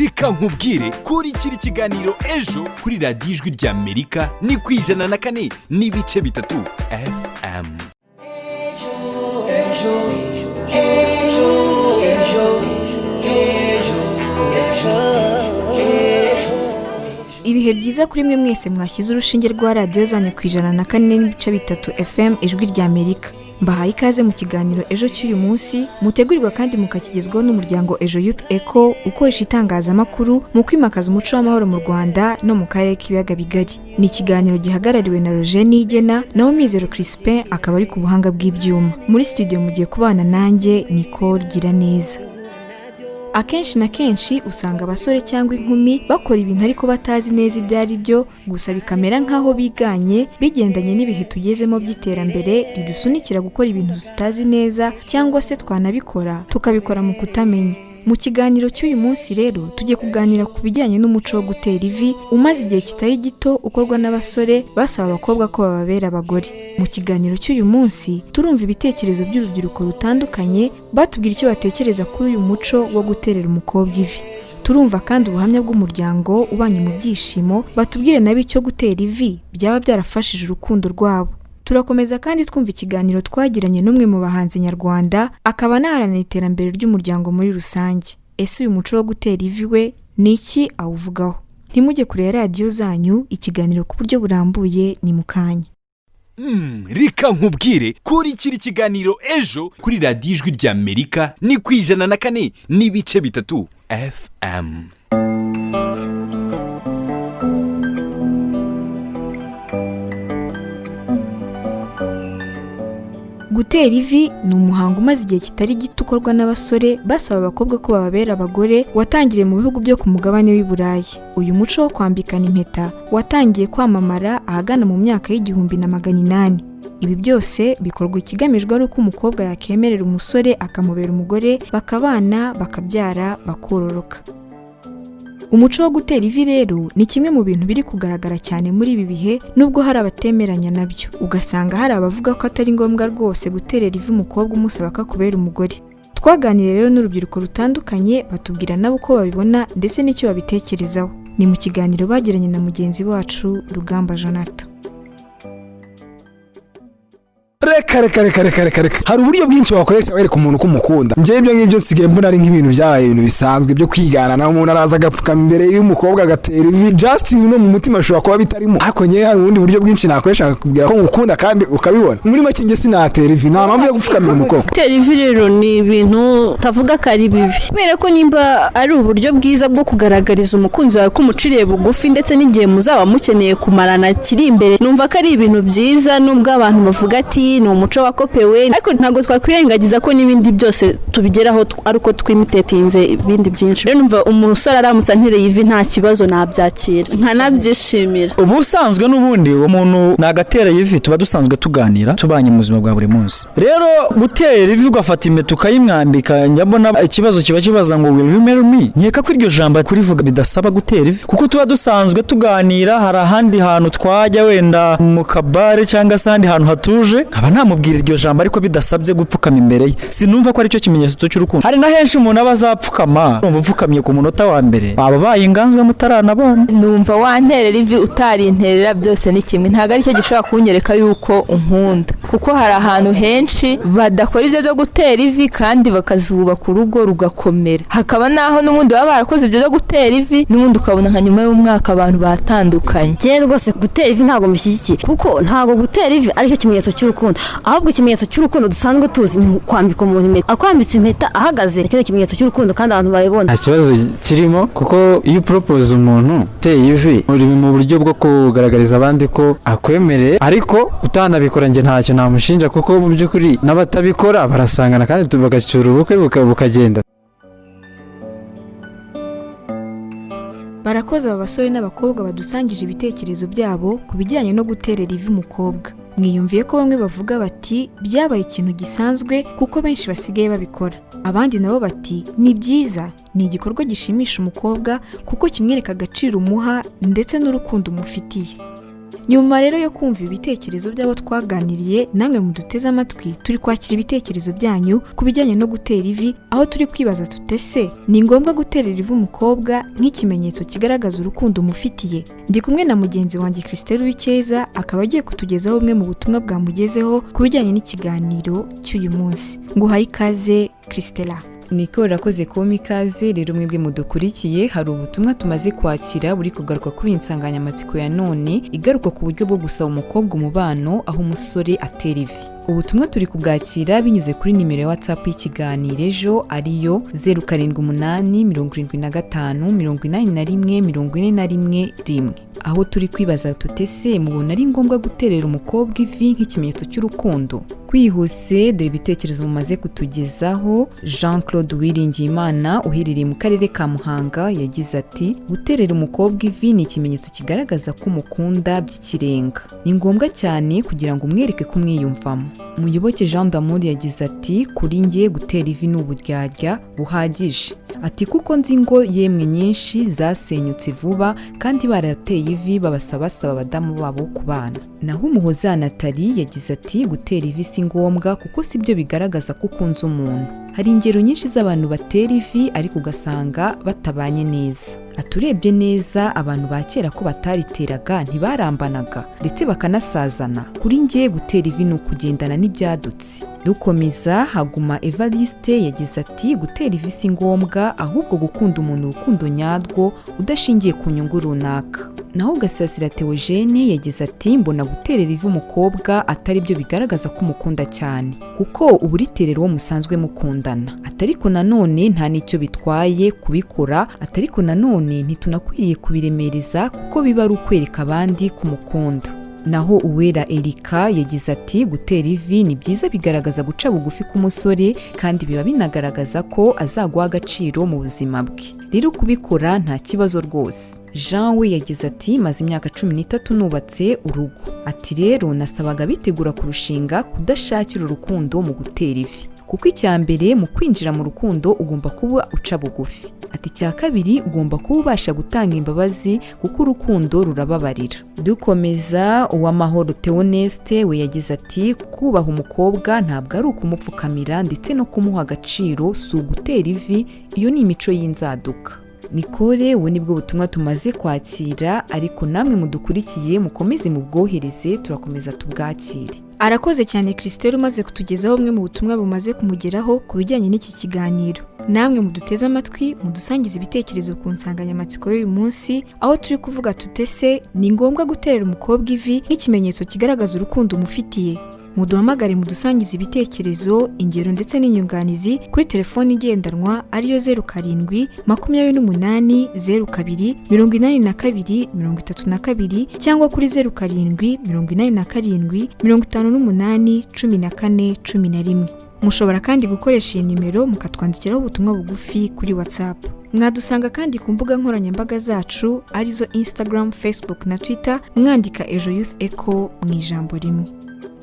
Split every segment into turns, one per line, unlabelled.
Reka nkubwire, kurikira ikiganiro Ejo kuri Radiyo Ijwi ry'Amerika, ni ku 104.3 FM.
Ejo, ejo, ejo, ejo, ejo, ejo.
Ibihe byiza kuri mwe mwese mwashyize urushinge rwa radiyo zanyu ku 104.3 FM, Ijwi ry'Amerika. Mbahaye ikaze mu kiganiro Ejo cy'uyu munsi, mutegurirwa kandi mukakigezwaho n'umuryango Ejo Youth Eco, ukoresha itangazamakuru mu kwimakaza umuco w'amahoro mu Rwanda no mu karere k'Ibiyaga Bigari. Ni ikiganiro gihagarariwe na Roger Nigena, naho Mizero Crispin akaba ari ku buhanga bw'ibyuma. Muri studio mugiye kubana nanjye, Nicole Giraneza. Akenshi na kenshi usanga abasore cyangwa inkumi bakora ibintu ariko batazi neza ibyo ari byo, gusa bikamera nk'aho biganye, bigendanye n'ibihe tugezemo by'iterambere ridusunikira gukora ibintu tutazi neza, cyangwa se twanabikora tukabikora mu kutamenya. Mu kiganiro cy'uyu munsi rero tugiye kuganira ku bijyanye n'umuco wo gutera ivi, umaze igihe kitari gito ukorwa n'abasore basaba abakobwa ko bababera abagore. Mu kiganiro cy'uyu munsi turumva ibitekerezo by'urubyiruko rutandukanye, batubwira icyo batekereza kuri uyu muco wo guterera umukobwa ivi. Turumva kandi ubuhamya bw'umuryango ubanye mu byishimo, batubwire nabo icyo gutera ivi byaba byarafashije urukundo rwabo. Turakomeza kandi twumva ikiganiro twagiranye n'umwe mu bahanzi nyarwanda, akaba anaharanira iterambere ry'umuryango muri rusange. Ese uyu muco wo gutera ivi we ni iki awuvugaho? Ntimujye kure ya radiyo zanyu, ikiganiro ku buryo burambuye ni mu kanya.
Reka nkubwire, kurikira ikiganiro Ejo kuri Radiyo Ijwi ry'Amerika, ni ku 104.3 FM.
Gutera ivi ni umuhango umaze igihe kitari gito ukorwa n'abasore basaba abakobwa ko bababera abagore, watangiriye mu bihugu byo ku mugabane w'i Burayi. Uyu muco wo kwambikana impeta watangiye kwamamara ahagana mu myaka y'1800. Ibi byose bikorwa ikigamijwe ari uko umukobwa yakemerera umusore akamubera umugore, bakabana, bakabyara, bakororoka. Umuco wo gutera ivi rero ni kimwe mu bintu biri kugaragara cyane muri ibi bihe, nubwo hari abatemeranya nabyo, ugasanga hari abavuga ko atari ngombwa rwose guterera ivi umukobwa umusaba ko akubera umugore. Twaganiriye rero n'urubyiruko rutandukanye, batubwira nabo uko babibona ndetse n'icyo babitekerezaho. Ni mu kiganiro bagiranye na mugenzi wacu Rugamba Jonathan.
Reka, reka, reka, reka, reka, reka! Hari uburyo bwinshi wakoresha wereka umuntu ko umukunda. Njyewe ibyo ngibyo nsigaye mbona ari nk'ibintu byabaye ibintu bisanzwe byo kwigana. Naho umuntu araza agapfukama imbere y'umukobwa, agatera ivi, just no mu mutima ashobora kuba bitarimo. Ariko njyewe hari ubundi buryo bwinshi nakoresha akakubwira ko ngukunda kandi ukabibona. Muri make, njye sinatera ivi, nta mpamvu yo gupfukamira umukobwa.
Gutera ivi rero ni ibintu utavuga ko ari bibi, kubera ko nimba ari uburyo bwiza bwo kugaragariza umukunzi wawe ko umuciriye bugufi, ndetse n'igihe muzaba mukeneye kumarana kiri imbere, numva ko ari ibintu byiza. Nubwo abantu bavuga ati ni umuco wakopewe, ariko ntabwo twakwirengagiza ko n'ibindi byose tubigeraho ari uko twimitetinze ibindi byinshi. Rero numva umusore aramutse antereye ivi nta kibazo, nabyakira nkanabyishimira.
Ubusanzwe n'ubundi uwo muntu nagatera ivi tuba dusanzwe tuganira, tubanye mu buzima bwa buri munsi. Rero gutera ivi ugafata impeta ukayimwambika, njya mbona ikibazo kiba kibaza ngo "Will you marry me?" Nkeka ko iryo jambo kurivuga bidasaba gutera ivi, kuko tuba dusanzwe tuganira. Hari ahandi hantu twajya, wenda mu kabare cyangwa se ahandi hantu hatuje, nkaba namubwira iryo jambo ariko bidasabye gupfukama imbere ye. Sinumva ko aricyo kimenyetso cy'urukundo. Hari na henshi umuntu aba azapfukama. Urumva upfukamye ku munota wa mbere, waba ubaye inganzwa mutaranabona.
Numva wanterera ivi, utarinterera, byose ni kimwe. Ntabwo aricyo gishobora kunyereka yuko unkunda, kuko hari ahantu henshi badakora ibyo byo gutera ivi kandi bakazubaka urugo rugakomera, hakaba n'aho n'ubundi baba barakoze ibyo byo gutera ivi, n'ubundi ukabona nka nyuma y'umwaka abantu batandukanye.
Njyewe rwose gutera ivi ntabwo mbishyigikiye, kuko ntabwo gutera ivi aricyo kimenyetso cy'urukundo. Ahubwo ikimenyetso cy'urukundo dusanzwe tuzi ni kwambika umuntu impeta. Akwambitse impeta ahagaze, nicyo kimenyetso cy'urukundo kandi abantu babibona.
Nta kibazo kirimo, kuko iyo uporopoza umuntu uteye ivi, uri mu buryo bwo kugaragariza abandi ko akwemereye. Ariko utanabikora, njye ntacyo namushinja, kuko mu by'ukuri n'abatabikora barasangana kandi bagacyura ubukwe bukagenda.
Barakoze aba basore n'abakobwa badusangije ibitekerezo byabo ku bijyanye no guterera ivi umukobwa. Mwiyumviye ko bamwe bavuga bati byabaye ikintu gisanzwe kuko benshi basigaye babikora, abandi nabo bati ni byiza, ni igikorwa gishimisha umukobwa kuko kimwereka agaciro umuha ndetse n'urukundo umufitiye. Nyuma rero yo kumva ibitekerezo by'abo twaganiriye, namwe muduteze amatwi, turi kwakira ibitekerezo byanyu ku bijyanye no gutera ivi, aho turi kwibaza tuti ese ni ngombwa guterera ivi umukobwa nk'ikimenyetso kigaragaza urukundo umufitiye? Ndi kumwe na mugenzi wanjye Christelle Uwicyeza, akaba agiye kutugezaho bumwe mu butumwa bwamugezeho ku bijyanye n'ikiganiro cy'uyu munsi. Nguhaye ikaze, Christella.
Niko urakoze kumpa ikaze. Rero mwebwe mudukurikiye, hari ubutumwa tumaze kwakira buri kugaruka kuri iyi nsanganyamatsiko ya none, igaruka ku buryo bwo gusaba umukobwa umubano, aho umusore atera ivi. Ubutumwa turi kubwakira binyuze kuri nimero ya WhatsApp y'ikiganiro Ejo, ariyo 0787581411, aho turi kwibaza tuti ese mubona ari ngombwa guterera umukobwa ivi nk'ikimenyetso cy'urukundo? Kwihuse, dore ibitekerezo mumaze kutugezaho. Jean Claude Uwiringiyimana uherereye mu karere ka Muhanga yagize ati: "Guterera umukobwa ivi ni ikimenyetso kigaragaza ko umukunda by'ikirenga. Ni ngombwa cyane kugira ngo umwereke ko umwiyumvamo." Muyoboke Jean Damour yagize ati: "Kuri njye gutera ivi ni uburyarya buhagije." Ati: "Kuko nzi ngo yemwe nyinshi zasenyutse vuba kandi barateye ivi babasaba basaba abadamu babo kubana." Naho Umuhoza Nathalie yagize ati: "Gutera ivi si ngombwa kuko si byo bigaragaza ko ukunze umuntu. Hari ingero nyinshi z'abantu batera ivi ariko ugasanga batabanye neza." Ati: "Urebye neza abantu ba kera ko batariteraga ntibarambanaga ndetse bakanasazana. Kuri njye gutera ivi ni ukugendana n'ibyadutse." Dukomeza, Haguma Evariste yagize ati: "Gutera ivi si ngombwa, ahubwo gukunda umuntu urukundo nyarwo udashingiye ku nyungu runaka." Naho Gasasira Theogene yagize ati: "Mbona guterera ivi umukobwa atari byo bigaragaza ko umukunda cyane, kuko uba uriterera uwo musanzwe mukundana." Ati: "Ariko nanone nta n'icyo bitwaye kubikora." Ati: "Ariko nanone ntitunakwiriye kubiremereza kuko biba ari ukwereka abandi kumukunda." Naho Uwera Erika yagize ati: "Gutera ivi ni byiza, bigaragaza guca bugufi k'umusore kandi biba binagaragaza ko azaguha agaciro mu buzima bwe. Rero kubikora nta kibazo rwose." Jean we yagize ati: "Maze imyaka 13 nubatse urugo." Ati: "Rero nasabaga bitegura kurushinga kudashakira urukundo mu gutera ivi, kuko icya mbere mu kwinjira mu rukundo ugomba kuba uca bugufi." Ati: "Icya kabiri ugomba kuba ubasha gutanga imbabazi kuko urukundo rurababarira." Dukomeza, Uwamahoro Theoneste we yagize ati: "Kubaha umukobwa ntabwo ari ukumupfukamira, ndetse no kumuha agaciro si ugutera ivi, iyo ni imico y'inzaduka." Nicole, ubu nibwo butumwa tumaze kwakira, ariko namwe mudukurikiye mukomeze mubwohereze, turakomeza tubwakire.
Arakoze cyane Christelle umaze kutugezaho bumwe mu butumwa bumaze kumugeraho ku bijyanye n'iki kiganiro. Namwe muduteze amatwi, mudusangize ibitekerezo ku nsanganyamatsiko y'uyu munsi, aho turi kuvuga tuti ese ni ngombwa guterera umukobwa ivi nk'ikimenyetso kigaragaza urukundo umufitiye? Muduhamagare mudusangize ibitekerezo, ingero ndetse n'inyunganizi kuri telefoni igendanwa, ariyo 0728028232, cyangwa kuri 0787581411. Mushobora kandi gukoresha iyi nimero mukatwandikiraho ubutumwa bugufi kuri WhatsApp. Mwadusanga kandi ku mbuga nkoranyambaga zacu, arizo Instagram, Facebook na Twitter, mwandika Ejo Youth Echo mu ijambo rimwe.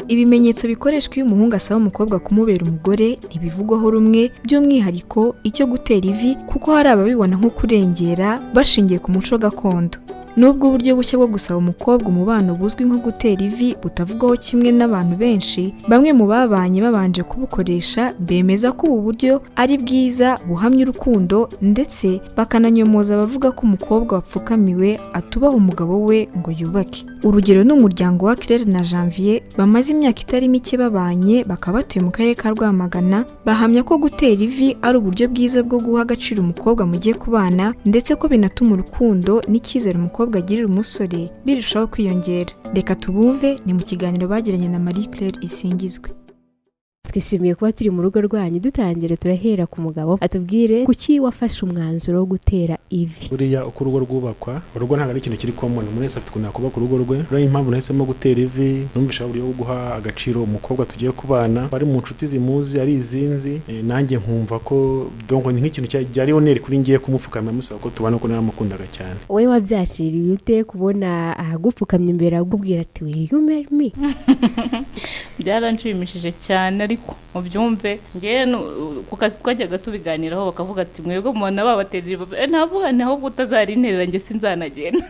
Ibimenyetso bikoreshwa iyo umuhungu asaba umukobwa kumubera umugore ntibivugwaho rumwe, by'umwihariko icyo gutera ivi, kuko hari ababibona nko kurengera bashingiye ku muco gakondo. Nubwo uburyo bushya bwo gusaba umukobwa umubano buzwi nko gutera ivi butavugwaho kimwe n'abantu benshi, bamwe mu babanye babanje kubukoresha bemeza ko ubu buryo ari bwiza buhamya urukundo, ndetse bakananyomoza abavuga ko umukobwa wapfukamiwe atubaha umugabo we ngo yubake. Urugero ni umuryango wa Claire na Janvier bamaze imyaka itari mike babanye, bakaba batuye mu karere ka Rwamagana. Bahamya ko gutera ivi ari uburyo bwiza bwo guha agaciro umukobwa mugiye kubana, ndetse ko binatuma urukundo n'icyizere umukobwa agirira umusore birushaho kwiyongera. Reka tubumve, ni mu kiganiro bagiranye na Marie Claire Isingizwe.
Twishimiye kuba turi mu rugo rwanyu. Dutangire, turahera ku mugabo, atubwire kuki wafashe umwanzuro wo gutera ivi.
Buriya uko urugo rwubakwa, urugo ntabwo ari ikintu kiri common, umuntu wese afite ukuntu yakubaka urugo rwe. Rero impamvu nahisemo gutera ivi, numvisha uburyo bwo guha agaciro umukobwa tugiye kubana, bari mu nshuti zimuzi ari izinzi, nanjye nkumva ko donc ni nk'ikintu cyari honneur kuri ngiye kumupfukamira musaba ko tubana, ko naramukundaga cyane.
Wowe wabyakiriye ute kubona ahagupfukamye imbere akubwira ati: "Will you marry me?"
Byaranshimishije cyane, ariko mubyumve, ngewe ku kazi twajyaga tubiganiraho, bakavuga ati: "Mwebwe mubona babaterera?" Ntavuga nti: "Ahubwo utazarinterera njye sinzanagenda."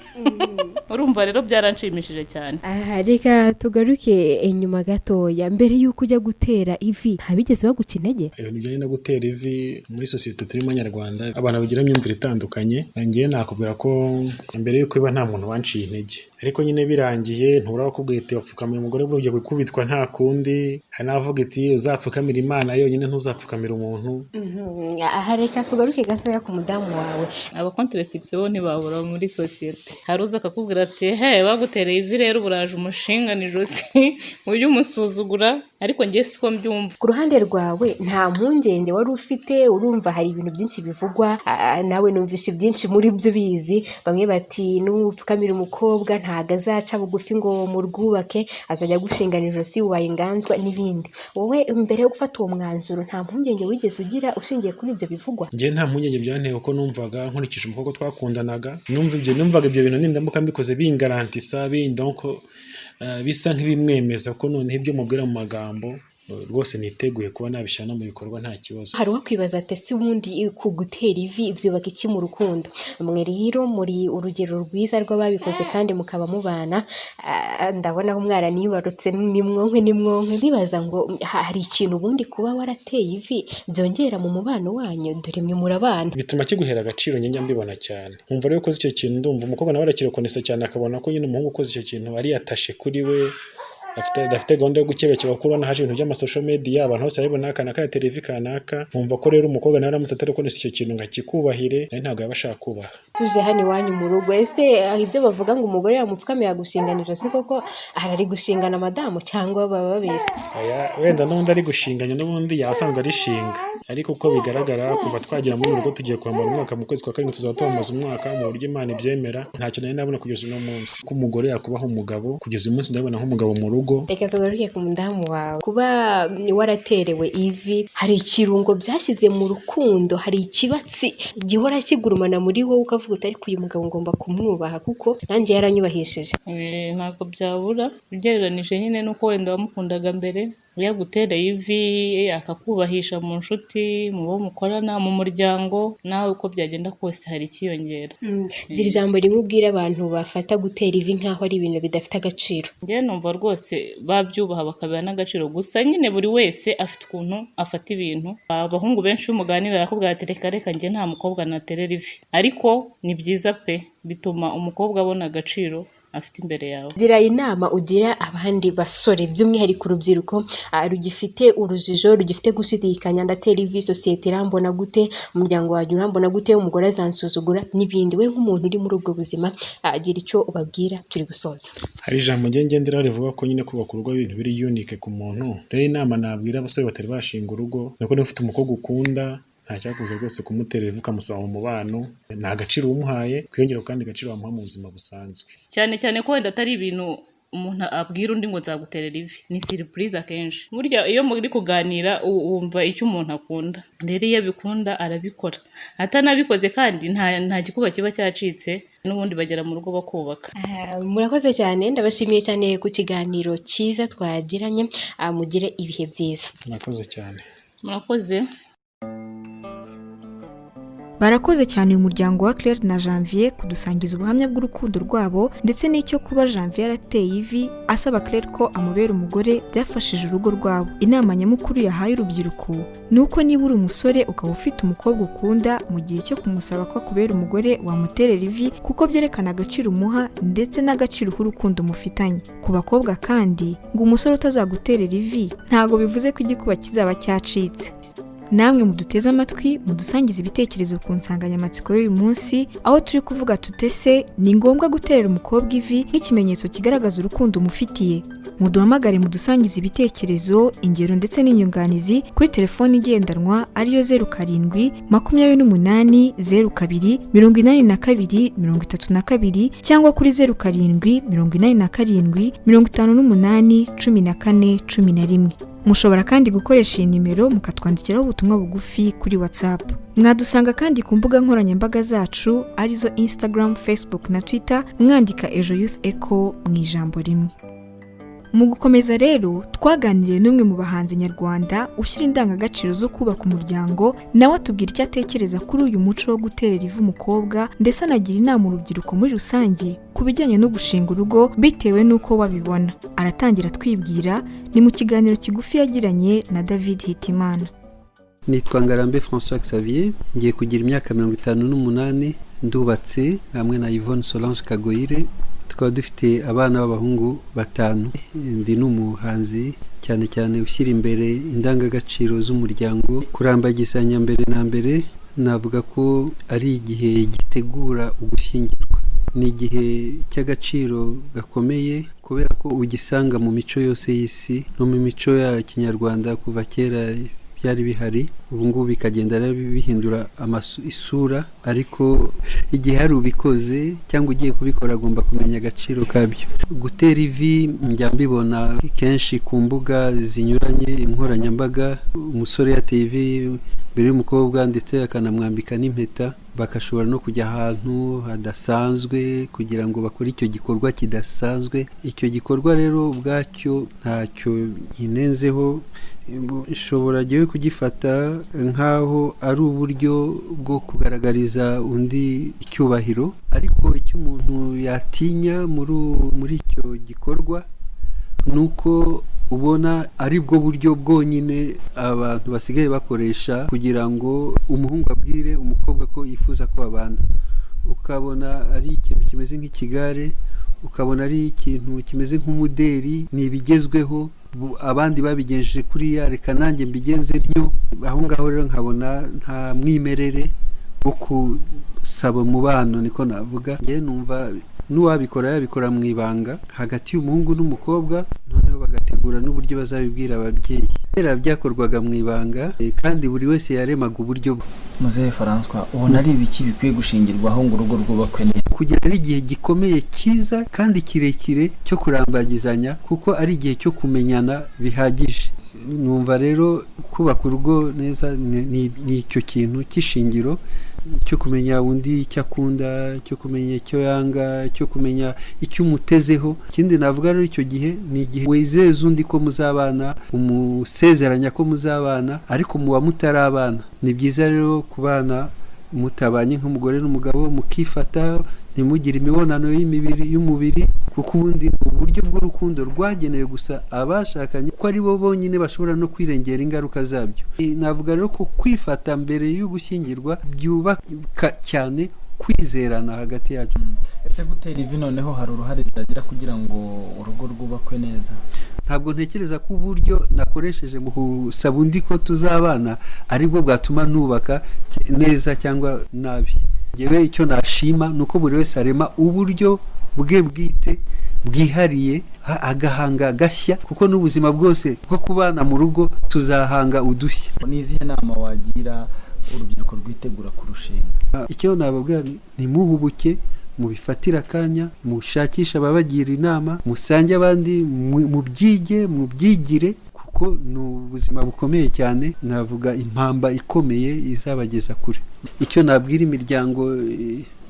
Urumva rero byaranshimishije cyane.
Aha, reka tugaruke inyuma gatoya. Mbere y'uko ujya gutera ivi, ntabigeze baguca intege?
Ibintu bijyanye no gutera ivi, muri sosiyete turimo nyarwanda abantu bagira imyumvire itandukanye. Njyewe nakubwira ko mbere y'uko biba nta muntu wanciye intege, ariko nyine birangiye ntubura bakubwira iti wapfukamiye umugore, burya gukubitwa nta kundi. Hari n'abavuga iti uzapfukamira Imana yonyine, ntuzapfukamira umuntu.
Aha, reka tugaruke gatoya ku mudamu wawe.
Abakonteresigisi bo ntibabura muri sosiyete. Hari uza akakubwira ati he, bagutereye ivi rero uburaje umushingana ijosi, ujye umusuzugura, ariko njye siko mbyumva.
Ku ruhande rwawe nta mpungenge wari ufite? Urumva hari ibintu byinshi bivugwa, nawe numvishe byinshi muri byo ubizi. Bamwe bati nupfukamira umukobwa ntago azaca bugufi ngo murwubake, azajya agushingana ijosi, ubaye inganzwa n'ibindi. Wowe mbere yo gufata uwo mwanzuro nta mpungenge wigeze ugira ushingiye kuri ibyo bivugwa?
Njyewe nta mpungenge byanteye, kuko numvaga nkurikije umukobwa twakundanaga, numvaga ibyo bintu nindamuka mbikoze bingarantisa bindonko bisa nk'ibimwemeza ko noneho ibyo mubwira mu magambo rwose niteguye kuba nabishyira no mu bikorwa nta kibazo.
Hari uwakwibaza ati ese ubundi ku gutera ivi byubaka iki mu rukundo? Mwe rero muri urugero rwiza rw'ababikoze kandi mukaba mubana, ndabona aho mwaranibarutse ni mwonke ni mwonke. Ndibaza ngo hari ikintu ubundi kuba warateye ivi byongera mu mubano wanyu? Dore mwe murabana.
Bituma kiguhera agaciro, njye mbibona cyane. Nkumva rero ukoze icyo kintu, ndumva umukobwa nawe arakirekonesa cyane, akabona ko nyine umuhungu ukoze icyo kintu ariyatashe kuri we, adafite gahunda yo gukebakeba, kuko urabona haje ibintu by'amasosho media, abantu bose barabibona, kanaka yatera ivi kanaka. Nkumva ko rero umukobwa nawe aramutse atarakonesa icyo kintu ngo akikubahire, nawe ntabwo yaba ashaka kubaha.
Tuje hano iwanyu mu rugo, ese ibyo bavuga ngo umugore yamupfukamiye agushingana ijosi, koko arari gushingana madamu cyangwa baba babeshya?
Oya, wenda n'ubundi ari gushinganya, n'ubundi yasanzwe arishinga, ariko uko bigaragara kuva twagera muri uru rugo, tugiye kwambara umwaka mu kwezi kwa karindwi, tuzaba twamaze umwaka mu buryo Imana ibyemera, ntacyo nari nabona kugeza uno munsi ko umugore yakubaha umugabo. Kugeza uyu munsi ndabona nk'umugabo mu rugo.
Reka tugaruke ku mudamu wawe. Kuba waraterewe ivi, hari ikirungo byashyize mu rukundo, hari ikibatsi gihora kigurumana muri wowe ukavuga uti ariko uyu mugabo ngomba kumwubaha kuko nanjye yaranyubahishije?
Ntabwo byabura, ugereranije nyine n'uko wenda wamukundaga mbere, iyo agutereye ivi akakubahisha mu nshuti, mu bo mukorana, mu muryango, nawe uko byagenda kose hari ikiyongera.
Gira ijambo rimwe ubwira abantu bafata gutera ivi nk'aho ari ibintu bidafite agaciro.
Njyewe numva rwose babyubaha bakabiha n'agaciro, gusa nyine buri wese afite ukuntu afata ibintu. Abahungu benshi iyo umuganira arakubwira ati reka reka njye nta mukobwa naterera ivi, ariko ni byiza pe, bituma umukobwa abona agaciro afite imbere yawe.
Gira inama ugira abandi basore, by'umwihariko urubyiruko rugifite urujijo, rugifite gushidikanya, ndatera ivi sosiyete irambona gute, umuryango wanjye urambona gute, umugore azansuzugura n'ibindi. We nk'umuntu uri muri ubwo buzima, gira icyo ubabwira turi gusoza.
Hari ijambo njye ngenderaho rivuga ko nyine kubaka urugo ari ibintu biri unique ku muntu. Rero inama nabwira abasore batari bashinga urugo ni uko niba ufite umukobwa ukunda, nta cyakubuza rwose kumutera ivi ukamusaba mu mubano. Ni agaciro umuhaye kwiyongera ku kandi gaciro wamuha mu buzima busanzwe.
Cyane cyane ko wenda atari ibintu umuntu abwira undi ngo nzaguterera ivi, ni surprise akenshi. Burya iyo muri kuganira wumva icyo umuntu akunda, rero iyo abikunda arabikora, atanabikoze kandi nta gikuba kiba cyacitse, n'ubundi bagera mu rugo bakubaka.
Murakoze cyane, ndabashimiye cyane ku kiganiro cyiza twagiranye, mugire ibihe byiza.
Murakoze cyane.
Murakoze.
Barakoze cyane uyu muryango wa Claire na Janvier kudusangiza ubuhamya bw'urukundo rwabo, ndetse n'icyo kuba Janvier yarateye ivi asaba Claire ko amubera umugore byafashije urugo rwabo. Inama nyamukuru yahaye urubyiruko ni uko niba uri umusore ukaba ufite umukobwa ukunda, mu gihe cyo kumusaba ko akubera umugore wamuterera ivi, kuko byerekana agaciro umuha ndetse n'agaciro k'urukundo mufitanye. Ku bakobwa kandi, ngo umusore utazaguterera ivi ntabwo bivuze ko igikuba kizaba cyacitse. Namwe muduteze amatwi, mudusangize ibitekerezo ku nsanganyamatsiko y'uyu munsi, aho turi kuvuga tutese ni ngombwa guterera umukobwa ivi nk'ikimenyetso kigaragaza urukundo umufitiye. Muduhamagare mudusangize ibitekerezo, ingero ndetse n'inyunganizi kuri telefoni igendanwa ariyo 07 28 02 82 32 cyangwa kuri 07 87 58 14 11. Mushobora kandi gukoresha iyi nimero mukatwandikiraho ubutumwa bugufi kuri WhatsApp. Mwadusanga kandi ku mbuga nkoranyambaga zacu arizo Instagram, Facebook na Twitter, mwandika Ejo Youth Echo mu ijambo rimwe. Mu gukomeza rero, twaganiriye n'umwe mu bahanzi nyarwanda ushyira indangagaciro zo kubaka umuryango, nawe atubwira icyo atekereza kuri uyu muco wo guterera ivi umukobwa, ndetse anagira inama urubyiruko muri rusange ku bijyanye no gushinga urugo bitewe n'uko wabibona. Aratangira twibwira, ni mu kiganiro kigufi yagiranye na David Hitimana.
Nitwa Ngarambe François Xavier, ngiye kugira imyaka 58, ndubatse hamwe na Yvonne Solange Kagoyire, tukaba dufite abana b'abahungu batanu. Ndi n'umuhanzi cyane cyane ushyira imbere indangagaciro z'umuryango. Kurambagizanya mbere na mbere navuga ko ari igihe gitegura ugushyingirwa, ni igihe cy'agaciro gakomeye kubera ko ugisanga mu mico yose y'isi no mu mico ya kinyarwanda. Kuva kera byari bihari, ubu ngubu bikagenda bihindura isura, ariko igihe hari ubikoze cyangwa ugiye kubikora agomba kumenya agaciro kabyo. Gutera ivi njya mbibona kenshi ku mbuga zinyuranye, inkoranyambaga, umusore yateye ivi mbere y'umukobwa ndetse akanamwambika n'impeta, bagashobora no kujya ahantu hadasanzwe kugira ngo bakore icyo gikorwa kidasanzwe. Icyo gikorwa rero ubwacyo ntacyo nkinenzeho, nshobora jyewe kugifata nk'aho ari uburyo bwo kugaragariza undi icyubahiro, ariko icyo umuntu yatinya muri icyo gikorwa ni uko ubona ari bwo buryo bwonyine abantu basigaye bakoresha kugira ngo umuhungu abwire umukobwa ko yifuza ko babana. Ukabona ari ikintu kimeze nk'ikigare, ukabona ari ikintu kimeze nk'umuderi, ni ibigezweho, abandi babigenjeje kuriya, reka nanjye mbigenze ntyo. Aho ngaho rero nkabona nta mwimerere wo gusaba umubano, niko navuga. Njye numva n'uwabikora yabikora mu ibanga hagati y'umuhungu n'umukobwa, noneho bagategura n'uburyo bazabibwira ababyeyi. Kera byakorwaga mu ibanga, kandi buri wese yaremaga uburyo bwe.
Muzehe François, ubona ari ibiki bikwiye gushingirwaho ngo urugo rwubakwe neza?
Kugira ari igihe gikomeye cyiza kandi kirekire cyo kurambagizanya, kuko ari igihe cyo kumenyana bihagije. Numva rero kubaka urugo neza ni icyo kintu cy'ishingiro cyo kumenya undi icyo akunda, cyo kumenya icyo yanga, cyo kumenya icyo umutezeho. Ikindi navuga rero, icyo gihe ni igihe wizeza undi ko muzabana, umusezeranya ko muzabana, ariko muba mutarabana. Ni byiza rero kubana mutabanye nk'umugore n'umugabo, mukifata, ntimugire imibonano y'umubiri, kuko ubundi ni uburyo bw'urukundo rwagenewe gusa abashakanye, ko ari bo bonyine bashobora no kwirengera ingaruka zabyo. Navuga rero ko kwifata mbere y'ugushyingirwa byubaka cyane kwizerana hagati yacu.
Ese gutera ivi noneho hari uruhare byagira kugira ngo urugo rwubakwe neza?
Ntabwo ntekereza ko uburyo nakoresheje mu gusaba undi ko tuzabana aribwo bwatuma nubaka neza cyangwa nabi. Njyewe icyo nashima ni uko buri wese arema uburyo bwe bwite bwihariye, agahanga agashya, kuko n'ubuzima bwose bwo kubana mu rugo tuzahanga udushya.
Ni izihe nama wagira urubyiruko rwitegura kurushinga?
Icyo nababwira ni muhubuke, mubifatire akanya, mushakishe ababagira inama, musange abandi, mubyige, mubyigire, kuko ni ubuzima bukomeye cyane, navuga impamba ikomeye izabageza kure. Icyo nabwira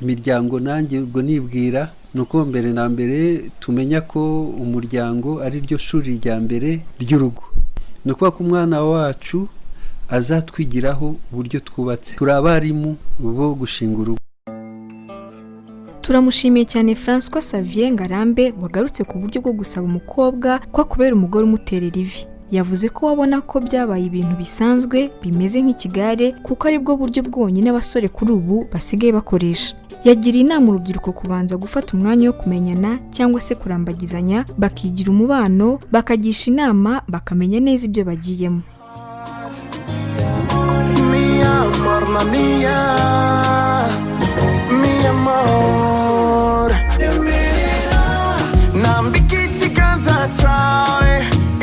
imiryango nanjye ubwo nibwira ni uko mbere na mbere tumenya ko umuryango ari ryo shuri rya mbere ry'urugo. Ni ukuvuga ko umwana wacu azatwigiraho uburyo twubatse, turi abarimu bo gushinga urugo.
Turamushimiye cyane François Xavier Ngarambe wagarutse ku buryo bwo gusaba umukobwa ko akubera umugore umuterera ivi. Yavuze ko wabona ko byabaye ibintu bisanzwe bimeze nk'ikigare, kuko aribwo buryo bwonyine abasore kuri ubu basigaye bakoresha. Yagiriye inama urubyiruko kubanza gufata umwanya wo kumenyana cyangwa se kurambagizanya, bakigira umubano, bakagisha inama, bakamenya neza ibyo bagiyemo.
Mi amor, mamia, mi amor. Nambika ikiganza cyawe,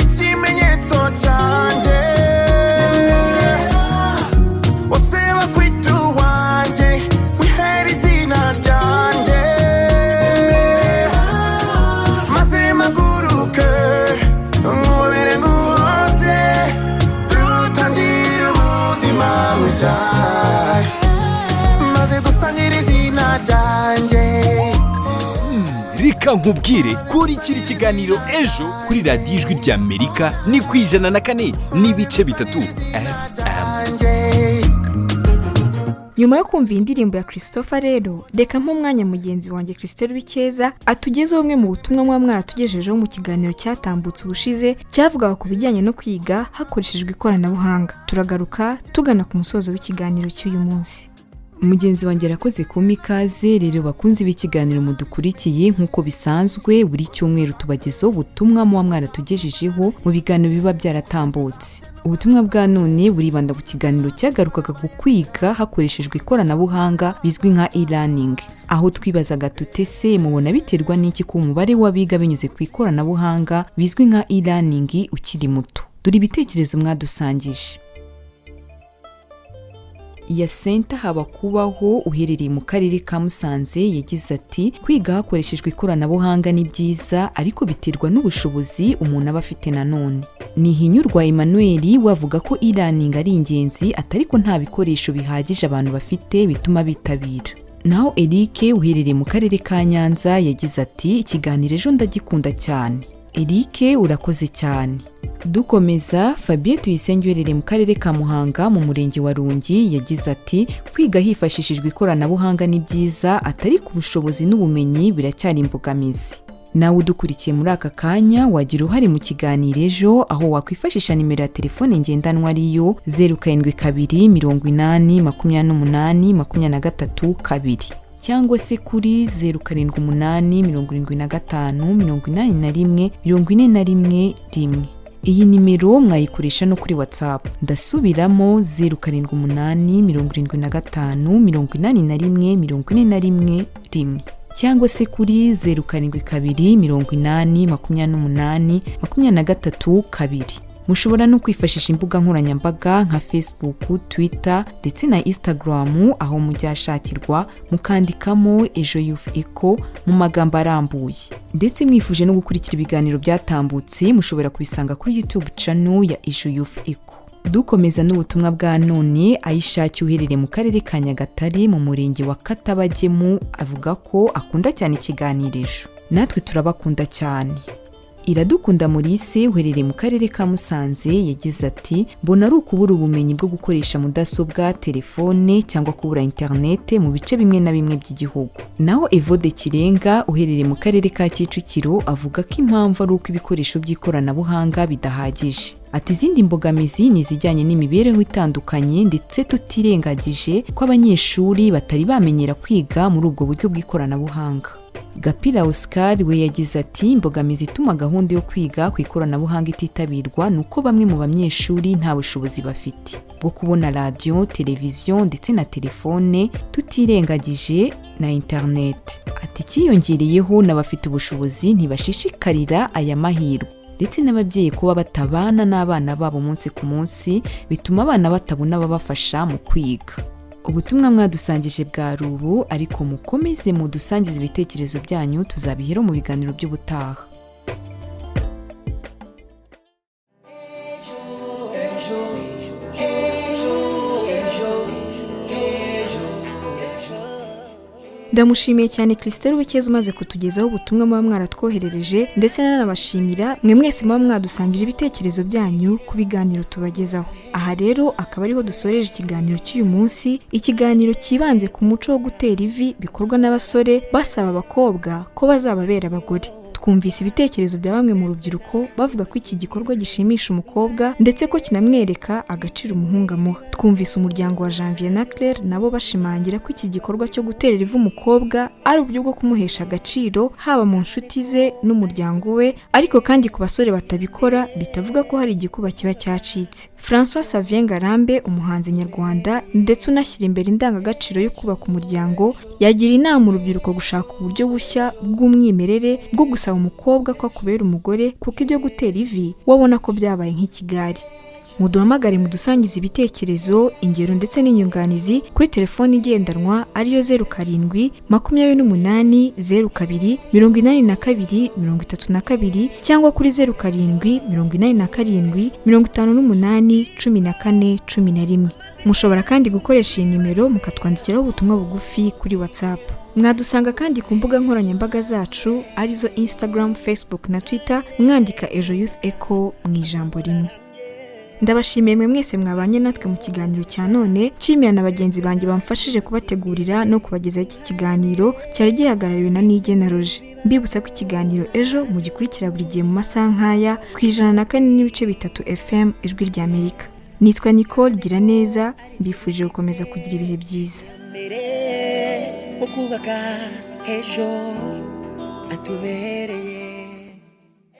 ikimenyetso cyanjye. Bose bakwita uwanjye, wihera izina ryanjye. Maze mpaguruke, nkubere nguhoze, dutangire ubuzima bushya. Maze dusangire izina ryanjye.
Reka. Reka nkubwire, kurikira ikiganiro Ejo kuri Radiyo Ijwi ry'Amerika ni ku 104.3 FM.
Nyuma yo kumva iyi ndirimbo ya Christopher rero, reka nk'umwanya mugenzi wanjye Christelle Wikeza atugezeho bumwe mu butumwa muba mwaratugejejeho mu kiganiro cyatambutse ubushize, cyavugaga ku bijyanye no kwiga hakoreshejwe ikoranabuhanga. Turagaruka tugana ku musozo w'ikiganiro cy'uyu munsi.
Mugenzi wanjye arakoze kumpa ikaze. Rero bakunzi b'ikiganiro mudukurikiye, nk'uko bisanzwe buri cyumweru tubagezaho ubutumwa muba mwaratugejejeho mu biganiro biba byaratambutse. Ubutumwa bwa none buribanda ku kiganiro cyagarukaga ku kwiga hakoreshejwe ikoranabuhanga bizwi nka e-learning, aho twibazaga tuti: "Ese mubona biterwa n'iki ko umubare w'abiga binyuze ku ikoranabuhanga bizwi nka e-learning ukiri muto?" Dore ibitekerezo mwadusangije. Yasenta Habakubaho uherereye mu karere ka Musanze yagize ati: "Kwiga hakoreshejwe ikoranabuhanga ni byiza, ariko biterwa n'ubushobozi umuntu aba afite." Nanone Nihinyurwa Emmanuel wavuga ko e-learning ari ingenzi, atari ko nta bikoresho bihagije abantu bafite bituma bitabira. Naho Eric uherereye mu karere ka Nyanza yagize ati: "Ikiganiro Ejo ndagikunda cyane." Eric, urakoze cyane. Dukomeza, Fabien Tuyisenge uherereye mu karere ka Muhanga mu murenge wa Rungi yagize ati: "Kwiga hifashishijwe ikoranabuhanga ni byiza, atari ku bushobozi n'ubumenyi biracyari imbogamizi." Nawe udukurikiye muri aka kanya wagira uruhare mu kiganiro Ejo, aho wakwifashisha nimero ya telefone ngendanwa ariyo 07280282 cyangwa se kuri 0787578411. Iyi nimero mwayikoresha no kuri WhatsApp. Ndasubiramo: 0787578411 cyangwa se kuri 07280282. Mushobora no kwifashisha imbuga nkoranyambaga nka Facebook, Twitter ndetse na Instagram, aho mujya hashakirwa mukandikamo Ejo Youth Echo mu magambo arambuye. Ndetse mwifuje no gukurikira ibiganiro byatambutse, mushobora kubisanga kuri YouTube channel ya Ejo Youth Echo. Dukomeza n'ubutumwa bwa none, Ayishaki uherereye mu karere ka Nyagatare mu murenge wa Katabagemu avuga ko akunda cyane ikiganiro Ejo. Natwe turabakunda cyane. Iradukunda Maurice uherereye mu karere ka Musanze yagize ati: "Mbona ari ukubura ubumenyi bwo gukoresha mudasobwa, telefone cyangwa kubura interinete mu bice bimwe na bimwe by'igihugu." Naho Evode Kirenga uherereye mu karere ka Kicukiro avuga ko impamvu ari uko ibikoresho by'ikoranabuhanga bidahagije. Ati: "Izindi mbogamizi ni izijyanye n'imibereho itandukanye, ndetse tutirengagije ko abanyeshuri batari bamenyera kwiga muri ubwo buryo bw'ikoranabuhanga." Gapira Oscar we yagize ati: "Imbogamizi ituma gahunda yo kwiga ku ikoranabuhanga ititabirwa ni uko bamwe mu banyeshuri nta bushobozi bafite bwo kubona radiyo, televiziyo ndetse na telefone, tutirengagije na interineti." Ati: "Icyiyongereyeho n'abafite ubushobozi ntibashishikarira aya mahirwe, ndetse n'ababyeyi kuba batabana n'abana babo umunsi ku munsi bituma abana batabona ababafasha mu kwiga." Ubutumwa mwadusangije bwa rubu, ariko mukomeze mudusangize ibitekerezo byanyu, tuzabihera mu biganiro by'ubutaha.
Ndamushimiye cyane Christelle Wikeza umaze kutugezaho ubutumwa muba mwaratwoherereje, ndetse nanabashimira mwe mwese muba mwadusangije ibitekerezo byanyu ku biganiro tubagezaho. Aha rero akaba ariho dusoreje ikiganiro cy'uyu munsi, ikiganiro cyibanze ku muco wo gutera ivi bikorwa n'abasore basaba abakobwa ko bazababera abagore. Twumvise ibitekerezo bya bamwe mu rubyiruko bavuga ko iki gikorwa gishimisha umukobwa, ndetse ko kinamwereka agaciro umuhungu amuha. Twumvise umuryango wa Janvier na Claire nabo bashimangira ko iki gikorwa cyo guterera ivi umukobwa ari uburyo bwo kumuhesha agaciro haba mu nshuti ze n'umuryango we, ariko kandi ku basore batabikora bitavuga ko hari igikuba kiba cyacitse. François Xavier Ngarambe, umuhanzi nyarwanda ndetse unashyira imbere indangagaciro yo kubaka umuryango, yagira inama urubyiruko gushaka uburyo bushya bw'umwimerere bwo gusaba umukobwa ko akubera umugore, kuko ibyo gutera ivi wabona ko byabaye nk'ikigari. Muduhamagare mudusangize ibitekerezo, ingero ndetse n'inyunganizi kuri telefoni igendanwa ariyo 0728 02 82 32 cyangwa kuri 0787 58 14 11. Mushobora kandi gukoresha iyi nimero mukatwandikiraho ubutumwa bugufi kuri WhatsApp. Mwadusanga kandi ku mbuga nkoranyambaga zacu arizo Instagram, Facebook na Twitter, mwandika Ejo Youth Echo mu ijambo rimwe. Ndabashimiye mwe mwese mwabanye natwe mu kiganiro cya none, nshimira na bagenzi banjye bamfashije kubategurira no kubagezaho iki kiganiro cyari gihagarariwe na Niyigena Roger. Mbibutsa ko ikiganiro Ejo mugikurikira buri gihe mu masaha nk'aya ku 104.3 FM Ijwi ry'Amerika. Nitwa Nicole Giraneza, mbifurije gukomeza kugira ibihe byiza.
Mu kubaka ejo atubereye.